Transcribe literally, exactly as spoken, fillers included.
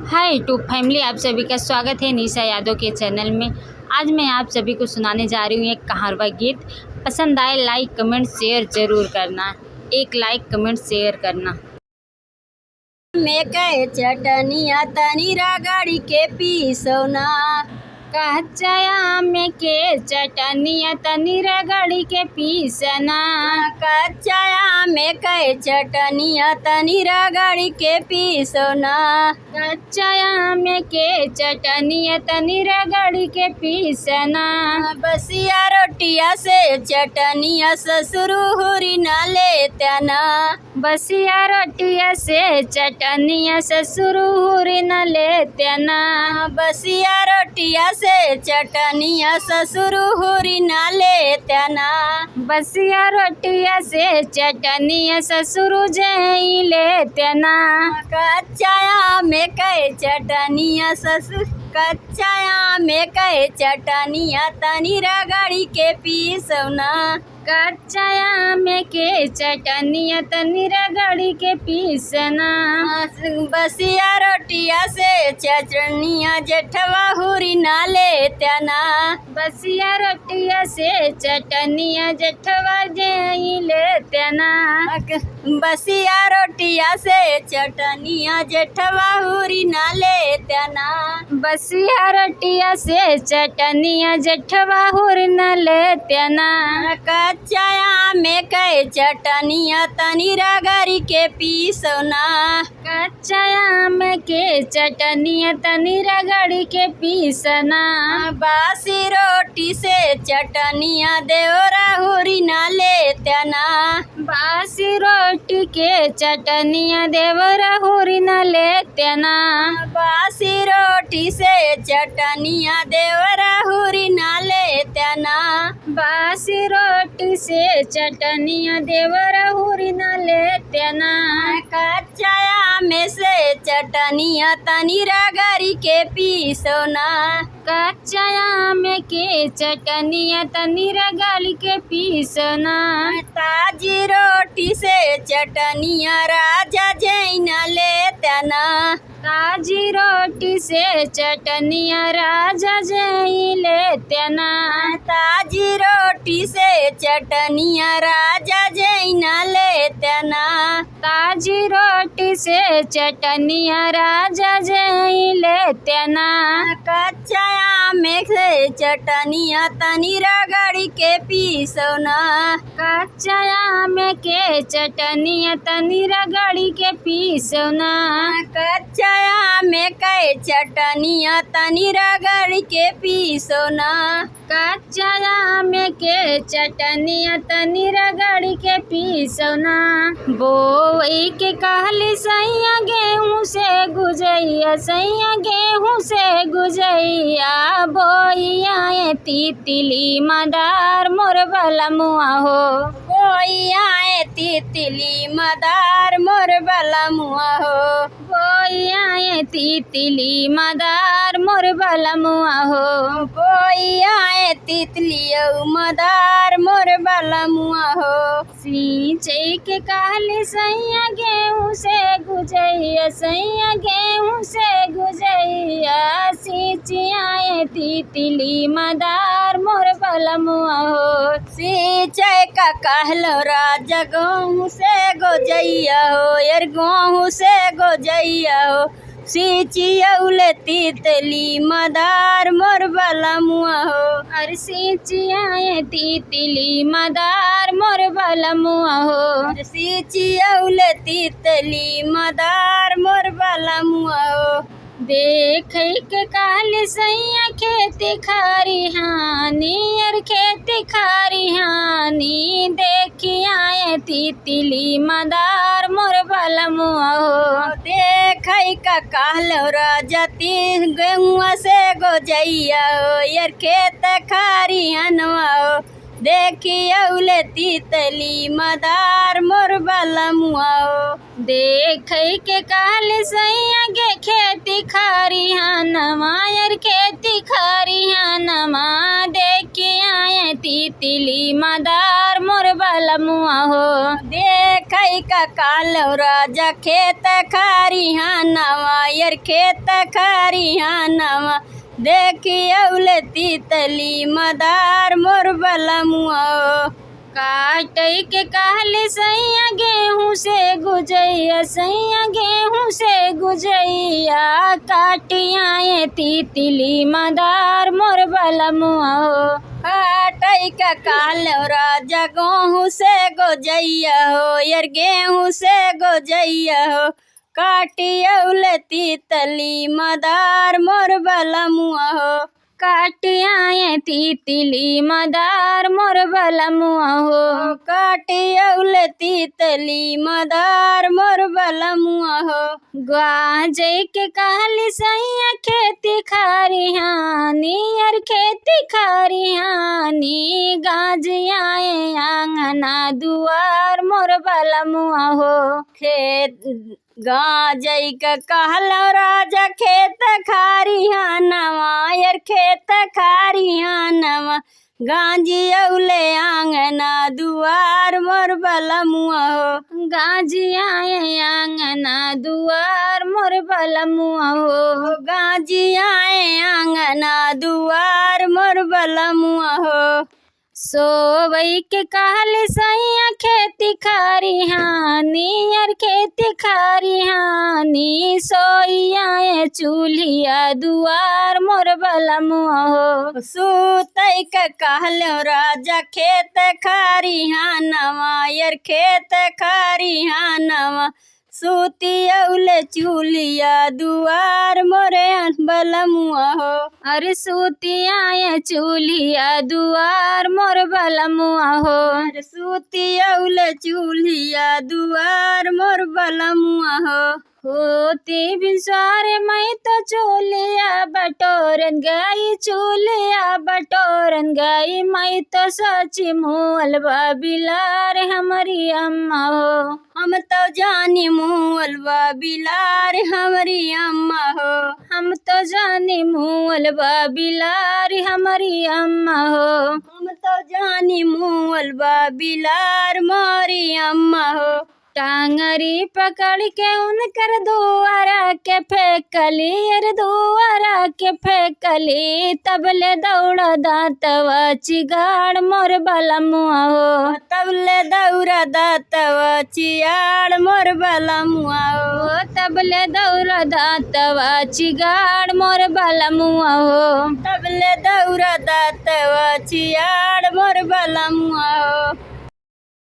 हाय YouTube फैमिली, आप सभी का स्वागत है निशा यादव के चैनल में। आज मैं आप सभी को सुनाने जा रही हूँ एक कहारवा गीत। पसंद आए like comment share जरूर करना, एक like comment share करना। में के चटनिया तनी रगड़ी के पीसो ना। कच्चा आम के चटनिया तनी रगड़ी के पीसना। कच्चा आम के चटनिया तनी रगड़ी के पीसो ना। कच्चा आम के चटनिया तनी रगड़ी के पीसना। बसिया रोटिया से चटनिया ससुर हुरी ना लेत्या ना। बसिया रोटिया से चटनिया ससुर हुरी ना लेत्या ना। बसिया रोटिया से चटनिया ससुर हुरी ना लेत्या ना। बसिया रोटिया से चटनिया ससुर जई लेत्या ना। कच्चा आम के चटनिया ससुर, कच्चा आम के चटनिया तनी रगड़ी के पीसो ना। कच्चा आम के चटनिया तनी रगड़ी के पीसना। बसिया रोटिया से चटनिया जेठवा हुरी ना लेत्या ना। बसिया रोटिया से चटनिया जेठवा जई लेत्या ना। बसिया रोटिया से चटनिया जेठवा हुरी ना लेत्या ना। बसिया रोटिया से चटनिया जेठवा हुरी ना लेत्या ना। कच्चा आम के चटनिया तनी रगड़ी के पीसो ना। कच्चा आम के चटनिया तनी रगड़ी के पीसना। बासी रोटी से चटनिया देवरा हुरी ना लेत्या ना। बासी रोटी के चटनिया देवरा हुरी ना लेत्या ना। बासी रोटी से चटनिया देवरा हुरी ना लेत्या ना। बासी रोटी से चटनिया देवरा हुरी ना लेत्या ना। कच्चा आम से चटनिया तनी रगड़ी के पीसो ना। कच्चा आम के चटनिया तनी रगड़ी के पीसना। ताजी रोटी से चटनिया राजा जई ना लेत्या ना। ताजी रोटी से चटनिया राजा जई लेत्या ना। ताजी रोटी से चटनिया राजा जई ना लेत्या ना। ताजी रोटी से चटनिया राजा जई लेत्या ना। कच्चा आम से चटनिया तनी रगड़ी के पीसो ना। कच्चा आम के चटनिया तनी रगड़ी के पीसो ना। कच्चा आम के चटनिया तनी रगड़ी के पीसो ना। कच्चा आम के चटनिया तनी रगड़ी के पीसो ना। बोई के कहली सैया गेहूँ से गुजैया, सैया गेहूँ से गुजैया, बोइया ए तितली मदार मोर बलमुआ हो। बोइया ए तितली मदार मोर बलमुआ हो। बोइया ए तितली मदार मोर बलमुआ हो। बोइया ए तितली औ मदार मोर बलमुआ हो। सिंचई के कहली सैया गेहूँ से गुजैया, सैया गेहूँ से गुजैया, सिंचिया ए तितली मदार मोर बलमुआ हो। सिंचई का कहलो राजा गेहूँ से गोजैया हो, यार गेहूँ से गोजैया हो। सिंचिया उले तितली मदार मोर बलमुआ हो। अरे सिंचिया ए तितली मदार मोर बलमुआ हो। अरे सिंचिया उले तितली मदार मोर बलमुआ हो। देखै के कहली सैया खेती खरिहानी, अर खेती खरिहानी, देखिया ए तितली मदार मोर बलमुआ हो। देखै का कहलो राजा ती गेहुआ से गोजैया हो, यार खेत खरिहनवा हो। देखिया उले तितली मदार मोर बलमुआ हो। देखै के कहली सैया गे खेती खरिहानमा, यार खेती खरिहानमा, देखिया ए तितली मदार मोर बलमुआ हो। देखै का कहलौं राजा खेत खरिहानवा, यार खेत खरिहानवा, देखि अउले तितली मदार मोर बलमुआ हो। काटै के कहली सैया गेहूं से गुजैया, सैया गेहूं से गुजैया, काटि आए तितली मदार मोर बलमुआ हो। काटै के कहलौं राजा गेहूं से गुजैया हो, यार गेहूं से गुजैया हो, काटि अउले तितली मदार मोर बलमुआ हो। काटि आए तितली मदार मोर बलमुआ हो। काटि अउले तितली मदार मोर बलमुआ हो। गाँजै के कहली सैया खेती खरिहानी, यार खेती खरिहानी, गाँजि आए आंगना दुआर मोर बलमुआ हो। खेत गाँजै के कहलौं राजा खेत खरिहानवा, यार खेत खरिहानवा, गाँजि अउले आंगना दुआर मोर बलमुआ हो। गाँजि आए आंगना दुआर मोर बलमुआ हो। गाँजि आए आंगना दुआर मोर बलमुआ हो। सोवै के कहली सैया खेती खरिहानी, यार खेती खरिहानी, सोइ आए चूल्हिया दुआर मोर बलमुआ हो। सूतै के कहलौं राजा खेत खरिहानवा, यार खेत खरिहानवा, सूति अउले चूल्हिया दुआर मोरे बलमुआ हो। अरे सूति आए चूल्हिया दुआर मोर बलमुआ हो। अरे सूति अउले चूल्हिया दुआर मोर बलमुआ हो। होती भिनसार मैं तो चूल्हिया बटोरन गई, चूल्हिया बटोरन गई, मैं तो साची मुअल बा बिलार हमरी अम्मा हो। हम तो जानी मुअल बा बिलार हमरी अम्मा हो। हम तो जानी मुअल बा बिलार हमरी अम्मा हो। हम तो जानी मुअल बा बिलार मोरी अम्मा हो। टांगरी पकड़ के उनकर दुआरा के फेंकली, अरे दुआरा के फेंकली, तबले दौड़ा दांतवा चिगाड़ मोर बलमुआ हो। तबले दौड़ा दांतवा चियाड़ मोर बलमुआ हो। तबले दौड़ा दांतवा चिगाड़ मोर बलमुआ हो। तबले दौड़ा दांतवा चियाड़ मोर बलमुआ हो।